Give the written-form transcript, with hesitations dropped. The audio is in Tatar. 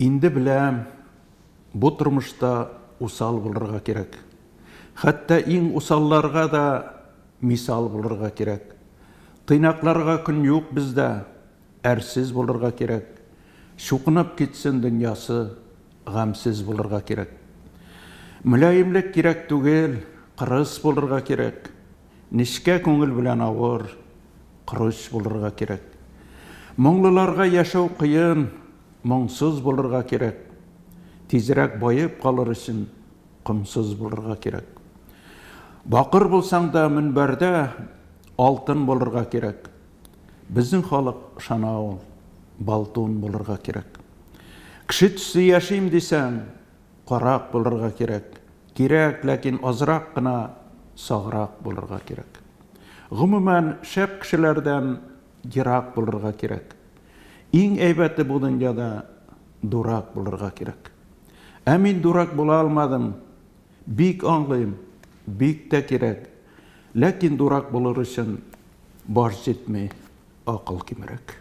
Инде беләм, бу тормышта усал булырга кирәк. Хәтта иң усалларга да мисал булырга кирәк. Тыйнакларга көн юк бездә, әрсез булырга кирәк. Чукынып китсен дөньясы, гамьсез булырга кирәк. Мөлаемлек кирәк түгел, кырыс булырга кирәк. Нечкә күңел белән авыр, корыч булырга кирәк. Моңлыларга яшәү кыен, моңсыз булырга кирәк. Тизрәк баеп калыр өчен комсыз булырга кирәк. Бакыр булсаң да мөнбәрдә алтын булырга кирәк. Безнең халык ышана ул, болтун булырга кирәк. Кеше төсле яшим дисәң, карак булырга кирәк. Кирәк, ләкин азрак кына саграк булырга кирәк. Гомумән, шәп кешеләрдән ерак булырга кирәк. Иң әйбәте бу дөньяда дурак булырга кирәк. Ә мин дурак була алмадым. Бик аңлыйм, бик тә кирәк. Ләкин дурак булыр өчен баш җитми, акыл кимрәк.